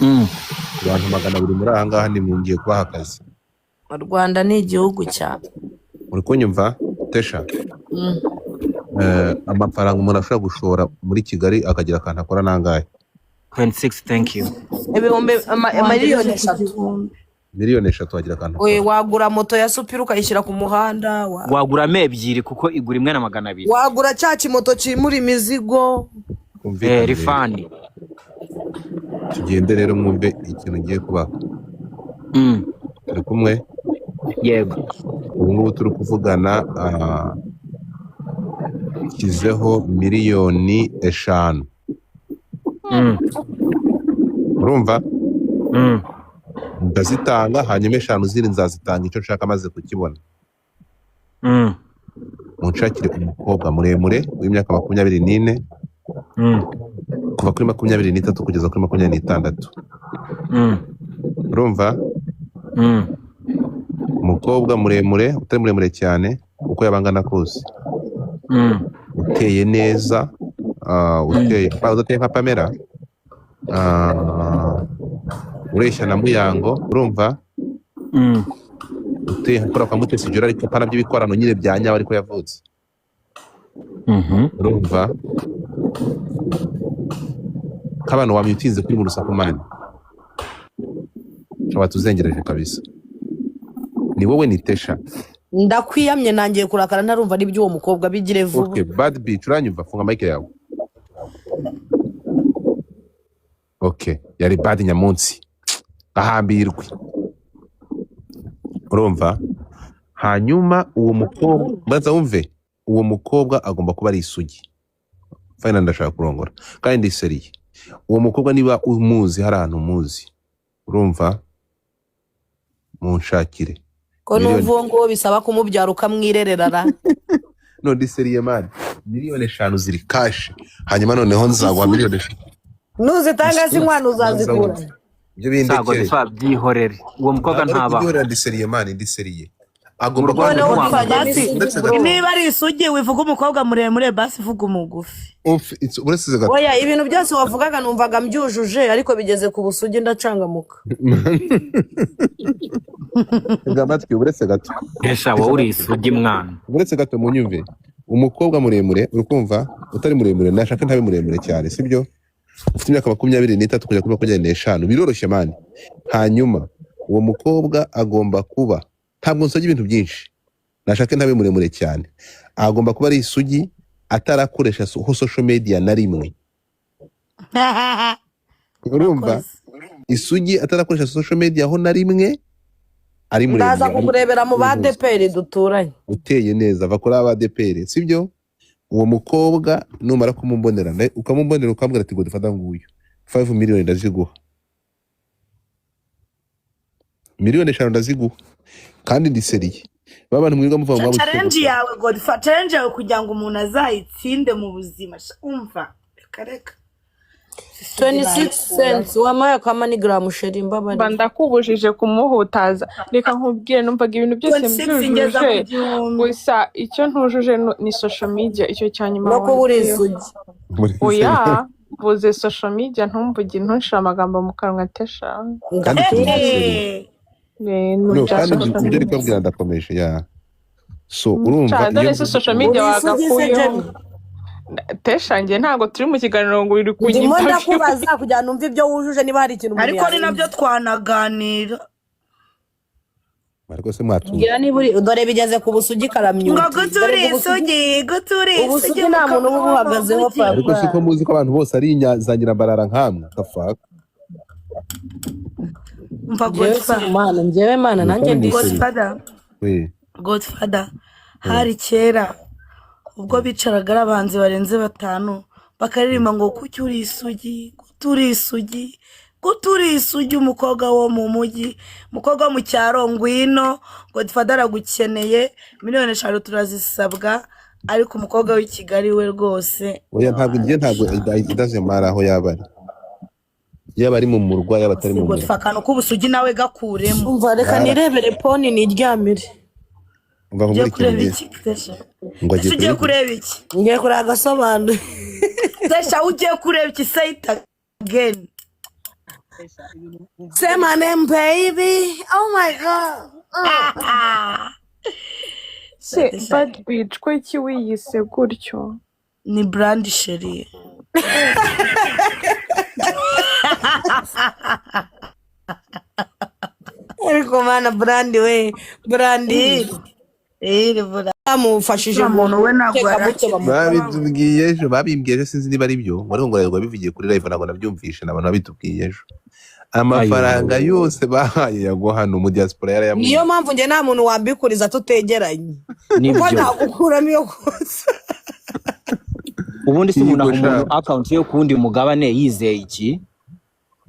Abantu 200 muri aha ngaha ni ngiye kubaha akazi. U Rwanda ni igihugu cyane. Uri kunyumva, Tesha? Mm. Amafaranga umuntu ashobora gushora muri Kigali akagira akantu akora nangahe? 26, thank you. Ibihumbi Wangejeje miliyoni ku 3. 1000. Miliyoni 3 wagira akantu We ukora. Wagura moto ya Supira ukayishyira ku muhanda Waguramo ebyiri kuko igura imwe na 200. Wagura cya kimoto cyimura imizigo. Twumvikane rero. Rifani. Tugende rero mwumve ikintu ngiye kubaha. Turi kumwe? Yego. Ubu ngubu turi kuvugana, nshyizeho miliyoni 5. Urumva? Mm. Ndazitanga, hanyuma eshanu zindi nzazitanga icyo nshaka maze kukibona. Munshakire umukobwa muremure w'imyaka 24, kuva kuri 23 kugeza kuri 26. Urumva? Mm. Umukobwa muremure, utari muremure cyane, uko yaba angana kose, uteye neza, uteye udateye nka Pamela, ureshya na Muyango, urumva? Mm. Uteye nka kuriya kwa Mutesi Jolly, ariko apana by'ibikorano nyine bya nyawe, ariko yavutse. Urumva nk'abantu wamyutinze kuri mu rusaku man, watuzengereje kabisa. Ni wowe, ni Tesha. Ndakwiyamye, nangiye kurakara ntarumva n'iby'uwo mukobwa, bigire vuba. Okay, bad bitch, uranyumva? Funga mic yawe. Okay, yari bad nyamunsi ahambirwe, urumva? Hanyuma uwo mukobwa, banza wumve, uwo mukobwa agomba kuba ari isugi. Fine, ndashaka kurongora kandi ndi sérieux. Uwo mukobwa niba umuzi, hari ahantu umuzi, urumva, munshakire. Ko Miliyoni numva uwo nguwo bisaba kumubyara ukamwirerera ra. No, ndi sérieux man. Miliyoni 5 ziri cash, hanyuma noneho nzaguha miliyoni 5. Nuzitanga se inkwano uzazikura? Ibyo Ntabwo bindekere. Byihorere, uwo mukobwa Ntabwo ari ntabaho. kubyihorera, ndi sérieux man, ndi sérieux. Agomba Mu kuba Rwanda Noneho ntiwamubona. twajya Basi n'isugi, Uretse bro. gato. Niba ari isugi, wivuga umukobwa muremure, basi vuga umugufi. Uretse gato. Oya, ibintu byose wavugaga numvaga mbyujuje, ariko bigeze ku busugi ndacangamuka. Tega amatwi, uretse gato. Tesha, wowe uri isugi mwana. Uretse gato munyumve. Umukobwa muremure, uri kumva, utari muremure, nashaka ntabe muremure cyane, sibyo? Ufite imyaka 23 kugera kuri 25, biroroshye man. Hanyuma uwo mukobwa agomba kuba, ntabwo nsabye ibintu byinshi, nashaka ntabe muremure cyane, agomba kuba ari isugi, atarakoresha social media na rimwe, urumva? Urakoze. Isugi atarakoresha social media ho na rimwe, ari Ndaza muremure, ari kukurebera mu ba deperi duturanye. Uteye neza, ava kuri abadeperi, sibyo? Uwo mukobwa numara kumumbonera, ukamumbonera, ukambwira ati ngo dufata nguyu, 5 miliyoni ndaziguha, miliyoni 5 ndaziguha, kandi ndi sérieux. Ba bantu mwirirwa muva mu babuze. Challenge yawe, Godfa, challenge yawe kugira ngo umuntu azayitsinde mu buzima. Sha, umva, reka reka. 26 cents wampaye akamanigramu chéri. Mba Mbabarira. Ndakubujije kumuhutaza. Reka nkubwire, numvaga ibintu byose 26 ingeza ku mbyujuje, 1000. Gusa icyo ntujuje ni social media, icyo cya nyuma No kuba uri wongeyeho. isugi. Muri Oya, mvuze social media, ntumvuge, ntunshire amagambo mu kanwa, Tesha. Kandi turi sérieux. Ehe. Ni No bya kandi social ibyo ari media. kubabwira ndakomeje ya so urumva Ca iyo dore se social media Uri isugi se? wagakuyeho. Jenny. Tesha, njye ntabwo turi mu kiganiro ngo uri Ndimo kunyitaho. ndakubaza kugira ngo numve ibyo wujuje, niba hari ikintu umuntu Ariko ni nabyo yarenze. twanaganira. Ariko se mwatuye? Mbwira niba uri, dore bigeze ku busugi Ngo karamyuti, dore gutura ngo ubusugi isugi, gutura isugi. Ubusugi nta muntu uba ubuhagazeho. Ariko Papa. siko muzi ko abantu bose ari za nyirambarara nkamwe, the fuck? Umva. Njyewe si Godfather. Mana, njyewe Mana nanjye Kandi ndi ndi sérieux. Godfather. We. Godfather, hari kera ubwo bicaraga ari abahanzi barenze batanu bakaririmba ngo kuki uri isugi, gutura isugi, gutura isugi, umukobwa wo mu mujyi, umukobwa wo mu cyaro, ngwino Godfather aragukeneye. Miliyoni 5 turazisabwa, ariko umukobwa w'i Kigali we rwose. Oya, ntabwo ngiye, ntabwo idazemara aho yaba ari, yaba ari mu murwa, yaba atari mu murwa. Godfather, akantu k'ubusugi nawe gakuremo. Umva, reka nirebere porn niryamire. Umva Ugiye nkubwire ikintu kureba ngiye iki, Tesha? Ngo agiye Tesha, ugiye kureba. kureba iki? Ngiye kureba agasobanuro. Tesha, ugiye kureba iki? Say it again. Say my name, baby. Oh my God. Mm. Se Tesha bad bitch ko iki wiyise gutyo? Ni brand, chérie. Ariko mana, brand we, brand. Iri iri brand. Bamufashije Uriya muntu we ntabwo guteka yari muke akiri. bamukoraho. Babitubwiye ejo, babimbwiye ejo, sinzi niba ari byo. Wari ngo bivugiye kuri live, ntabwo nabyumvishe, ni abantu babitubwiye ejo. Amafaranga yose bahaye Yago hano mu diaspora Niyo yarayamwiye. mpamvu njye nta muntu wambikuriza tutegeranye, kuko Nibyo. ntagukuramo iyo kosa. Ubundi se umuntu Yego aha umuntu sha. account yo kuwundi mugabane yizeye iki?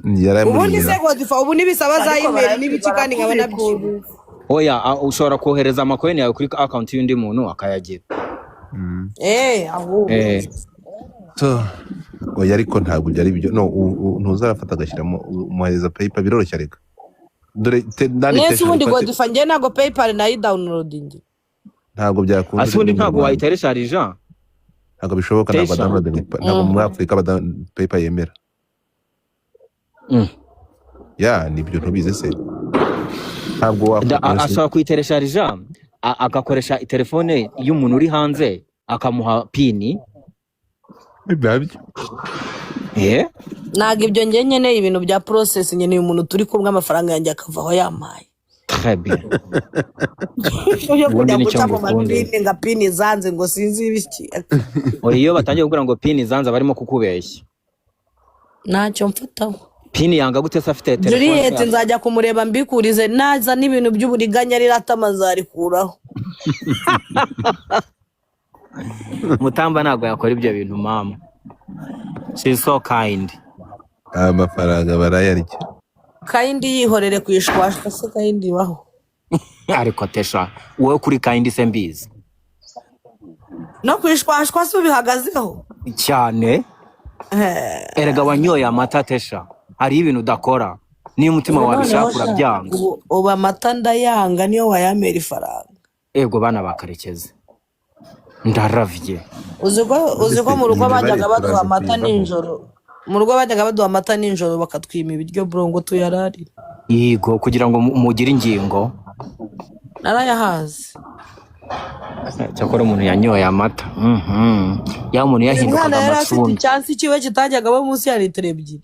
Ubundi Yarayamuriye. se Godifa, ubu ntibisaba za Ariko email n'ibiki kandi nkaba nabyibuka? barakubikuriza. Oya, ushobora kohereza amakoini yawe kuri account y'undi muntu akayagira. Ahubwo So, oya, ariko ntabwo byari byo. No, ntuzarafata agashyiramo, umuhereza PayPal, biroroshye. Reka dore nani Nese Tesha ubundi ufate. Godifa, njye ntabwo PayPal nayidownloadingi. Ntabwo byakunda. Ase ubundi Uri mu ntabwo Rwanda. wayiteresharija? Ntabwo bishoboka, ntabwo Tesha. download, ntabwo muri Afurika PayPal yemera. Ya, nibyo, ntubizi se? Ntabwo wakora. Ashobora kuyiteresharija agakoresha telefone y'umuntu uri hanze akamuha PIN. Nabyo. Ntabwo ibyo njye nkeneye ibintu bya process, nkeneye umuntu turi kumwe, amafaranga yanjye akavaho yampaye. Très bien. Yo Ubundi kujya nicyo guca mu ngukundira. mapini nga PIN zanze, ngo sinzi ibiki. Oya, iyo batangiye kugira ngo PIN zanze, barimo kukubeshya. Ntacyo mfataho. PIN yanga gute se afite telefone? Juliet nzajya kumureba mbikurize, naza n'ibintu by'uburiganya riratama azarikuraho. Mutamba ntabwo yakora ibyo bintu, mama. She's so kind. Amafaranga barayarya. Kayindi yihorere ku ishwashwa se, kayindi ibaho? Ariko Tesha, wowe kuri kind se mbizi. No ku ishwashwa se ubihagazeho? Cyane. Erega wanyoye amata, Tesha, hariho ibintu udakora niyo umutima Ubu wabishaka noneho sha, urabyanga. ubu amata ndayanga niyo wayamera ifaranga. Ego bana bakarekeze, ndaravye. Uzi ko mu rugo Imibare bajyaga baduha turaza amata kuyivaho. nijoro, mu rugo bajyaga baduha amata nijoro bakatwima ibiryo bro ngo tuyararire. Yego, kugira ngo mugire ingingo. Narayahaze. Cyakora umuntu yanyoye amata, ya umuntu Uyu yahindukaga mwana yari afite amacunda. icyansi kiwe kitajyagamo munsi ya litiro 2.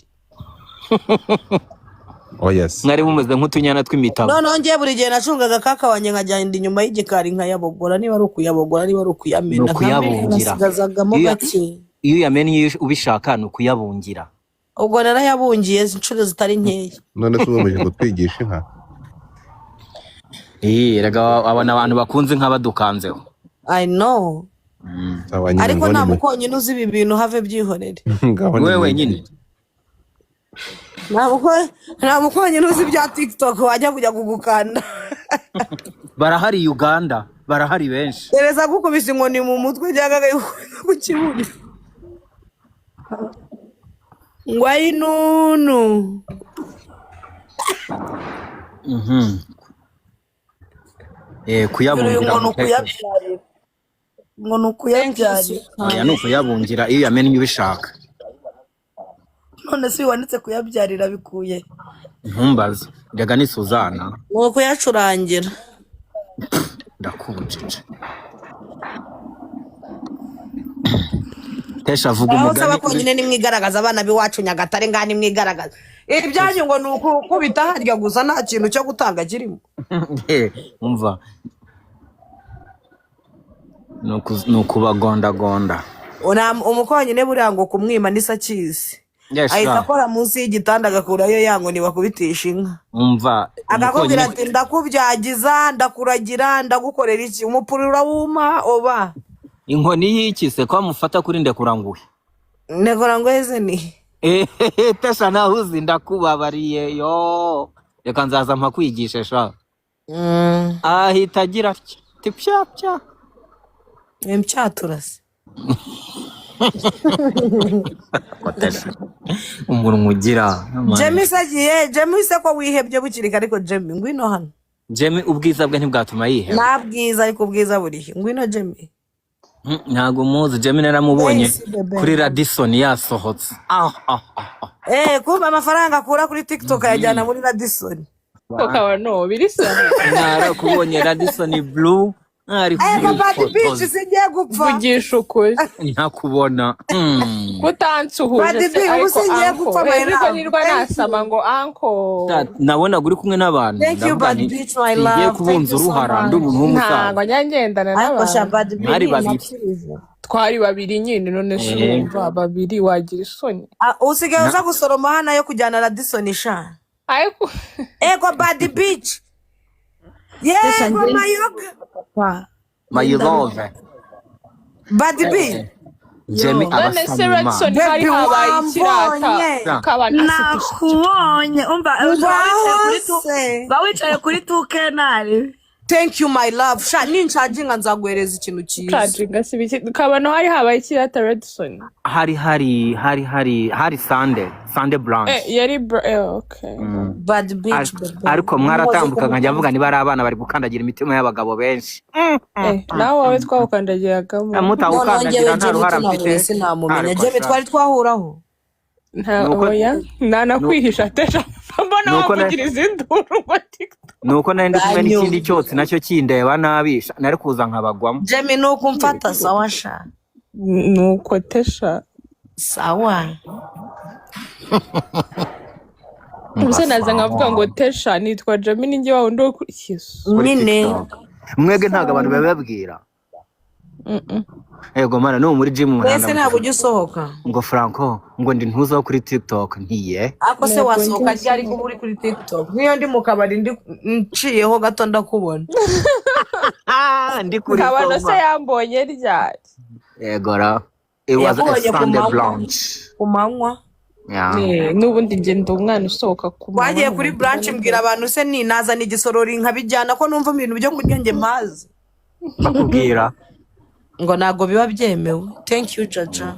Oh yes. Mwari mumeze nk'utunyana tw'imitabo. Noneho ngiye buri gihe nacungaga kaka wanjye nkagenda inyuma y'igikari nkayabogora, niba ari ukuyabogora, niba ari Ni ukuyamena, nkamena ukuyabungira. nkasigazagamo Iyo gake. Iyo uyamennye iyo ubishaka ni ukuyabungira. Ubwo narayabungiye inshuro zitari nkeya. None se ugamije kutwigisha inka? Erega abona abantu bakunze inka badukanzeho. I know. Sawa nyine. Ariko Ngaho nta ni mukonyine uzi ibi bintu, have byihorere. Ngaho ni Wowe wenyine. Nta mukonyine uzi ibya TikTok wajya kujya kugukanda. Barahari Uganda, barahari benshi. Gereza gukubise inkoni mu mutwe cyangwa akayikubita ku kibuno ngo ayinunu. Uyu Kuyabungira ngo ni muteke. ukuyabyarira, ngo ni Thank you, ukuyabyarira. sweetheart. Oya, ni ukuyabungira iyo uyamennye ubishaka. None se uyu wanditse kuyabyarira bikuye? Ntumbaze, rega ni Suzana. Ni ukuyacurangira. Ndakunjije. Tesha, avuga Aho umugani. saba konyine nimwigaragaza, abana b'iwacu Nyagatare ngaha nimwigaragaza. Ibyanyu ngo ni ukukubita harya gusa, nta kintu cyo gutanga kirimo. Umva, ni ukubagondagonda. Umukonyine buriya ngo kumwima n'isakizi ahita akora munsi y'igitanda agakurayo ya nkoni bakubitisha inka. Umva. Akakubwira Umukonyine. ati ndakubyagiza, ndakuragira, ndagukorera iki, umupuri urawuma oba. Inkoni y'iki se ko amufata kuri ndekuranguhe? Ndekura ngo heze ni Ehehe, Tesha, nawe uzi ndakubabariye yo, reka nzaza mpakwigishe sha. Ahita agira atya ati pya pya. Mpyatura se. Tesha, umunwa ugira. Jemmy se agiye? Jemmy se ko wihebye bukiri kare? Ariko Jemmy, ngwino hano. Jemmy ubwiza bwe ntibwatuma yiheba. Nta bwiza, ariko ubwiza burihe? Ngwino Jemmy. Ntabwo muzi. Jemmy naramubonye Thanks, bebe. kuri Radisson yasohotse. Ah, ah, ah, ah. Kumva amafaranga akura kuri TikTok ayajyana muri Radisson. Ukaba no biri soni. Narakubonye Radisson Blue ari Ego Bad Bitch, kwifotoza. singiye gupfa. Vugisha ukuri. Ntakubona. Kutansuhuje Bad se B, ubu ariko singiye anko gupfa, my ariko love. nirwa Thank nasama you. ngo anko. Nabonaga uri kumwe n'abantu, Thank you, ndavuga Bad nti Bitch, my singiye love. Thank kubunza you so uruhara ndi much. umuntu Ntabwo w'umusaza. njya ngendana Ariko sha n'abantu. Bad B Mwari ni babiri. inapfiriza. Twari babiri nyine, none se urumva babiri wagira isoni? Ah, usigaye Na uza gusoroma hano yo kujyana Radisson sha. Ariko Ego Bad Bitch. Tesha Yego njye mayoga. papa My ngenda love. Bad B. Jemmy yo none se abasaba Imana. Radisson hari Baby habaye ikirata wambonye. ukaba nakubonye, umva, uba wicaye kuri tu Ngaho se. Uba wicaye kuri tukenari. Thank you, my love. Sha nincharginga nzaguhereza ikintu cyiza. Charginga si biki, kabano hari habaye ikirata Radisson. Hari Sunday brunch. Yari okay. Bad Bitch, bebe. Ariko Muhoze ku mwaratambukaga nkajya mutima. mvuga niba ari abana bari gukandagira imitima y'abagabo benshi. Nawe wawe twawukandagiragamo. Noneho Mutawukandagira njyewe nta Jemmy ruhara tunahuye mfite. sinamumenya. Ariko Jemmy sha twari twahuraho. Nta nuko oya, ntanakwihisha tesha, mbona nuko na wavugiriza induru ngo TikTok. Nuko nari ndi kumwe n'ikindi Banyumva. cyotsi nacyo kindeba nabi sha, nari kuza nkabagwamo. Jemmy nuko umfata sawa sha. Nuko tesha. Sawa. Mba Ubuse naza nkavuga ngo sawa tesha nitwa Jemmy ninjye wa wundi wo kuri Yesu. Kuri Nyine. TikTok mwebwe ntabwo abantu babibabwira. Yego mana, n'ubu muri gym Twese umuntu ntabwo ujya usohoka. ngo Franco ngo ndi ntuzaho kuri TikTok ntiye. Ako se Ntabwo wasohoka njya ryari kuba uri kuri TikTok? Nk'iyo ndi mu kabari ndi nciyeho gato ndakubona. Ah, ndi kuri Kabano se soma. yambonye ryari? Yego ra, it was a Yakubonye ku Sunday manywa. brunch. Ku manywa. Yeah. N'ubundi njye ndi umwana usohoka ku manywa Twagiye kuri ntabwo branch mbwira abantu se ni nazana igisorori nkabijyana ko numva ibintu byo kurya njye mpazi. Bakubwira Ngo ntabwo biba byemewe. Thank you, Jaja.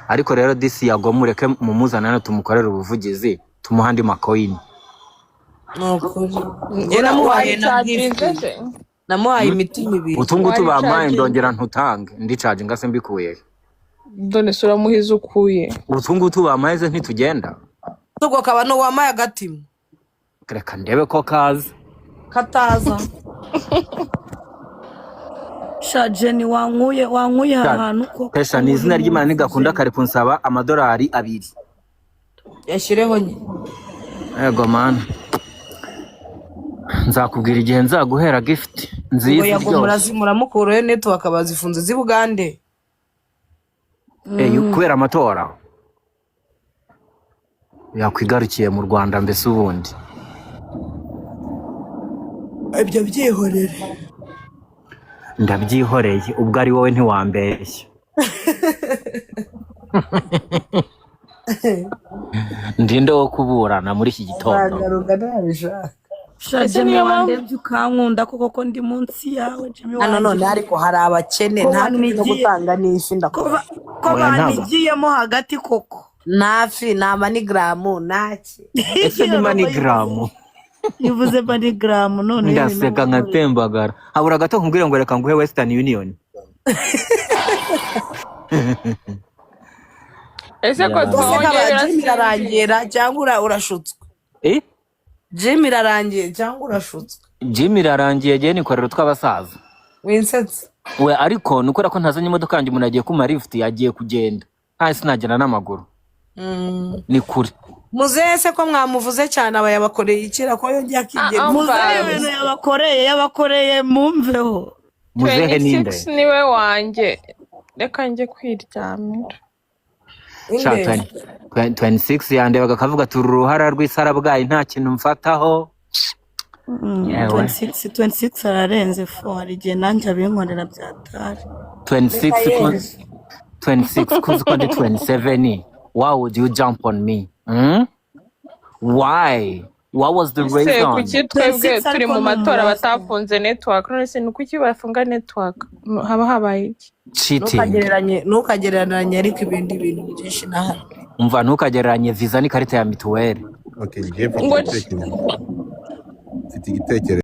Ariko rero disi yago mureke mumuzane hano tumukorere ubuvugizi, tumuhe andi makoyini. Ni ukuri. Njye namuhaye na gift. Waricaginze se? Namuhaye imitima ibiri. Utu ngutu bampaye. Waricaginze? Ndongera ntutange ndicaginga se mbikuye? None se uramuhiza ukuye? Utu ngutu bampaye se ntitugenda? Ubwo kaba ni uwamaye agatima. Reka ndebe ko kaza. Kataza. Sha Jenny, wankuye aha hantu koko. Pesha ni izina ry'Imana ntigakunda kare kunsaba amadolari 2. Yashyireho nye. Yego mana, nzakubwira igihe nzaguhera gift Ngo nziza yago iryoshye. murazimura network bazifunze z'i Bugande. Kubera amatora yakwigarukiye mu Rwanda mbese ubundi. Ibyo byihorere. Ndabyihoreye, ubwo ari wowe ntiwambeshya, ndinde wo kuburana muri iki gitondo. Nzagaruka ntabishaka. Sha Ese Jimmy, niyo mpamvu wandebye ukankunda koko ko ndi munsi yawe Jimmy Hano none wanjye ariko hari abakene ko nta fi no banigiye gutanga n'ifi ko ndakora. ko Oya ntabwo. banigiyemo hagati koko. Nta fi, nta MoneyGram, ntaki. Ese ni MoneyGram? Yivuze MoneyGram none Ndaseka nkatembagara, habura gato nkubwire ngo reka nguhe Western Union. Ese ko Ya. Ese kaba twongera gym irarangira cyangwa urashutswe? Eh. Gym irarangiye cyangwa urashutswe? Gym irarangiye, gihe nikorera utw'abasaza. Winsetse. We ariko ni ukubera ko ntazanye imodoka yanjye, umuntu agiye kumpa lift yagiye kugenda kandi sinagenda n'amaguru. Ni kure. Muzehe se ko mwamuvuze cyane, aba yabakoreye ikira ko yongeye akigenda? Ah, Muzehe ibintu yabakoreye mumveho. Muzehe ninde? 26 niwe wanjye, reka njye kwiryamira. Sha, Inde? 26 yandebaga akavuga ati uru ruhara rw'isarabwayi nta kintu mfataho. Yewe. 26 26 ararenze fo, hari igihe nanjye abinkorera byatari. 26 26 kuzi ko ndi 27, why would you jump on me? Why, what was the Ese reason? kuki twebwe 26 turi ariko mu ni matora umurasta. batafunze network? None se ni kuki bafunga network? Haba habaye iki? Cheating. Ntukagereranye ariko ibindi bintu byinshi na hano. Umva, ntukagereranye visa n'ikarita ya mituweli. Okay, njye mfite Ngo igitekerezo. Mfite igitekerezo.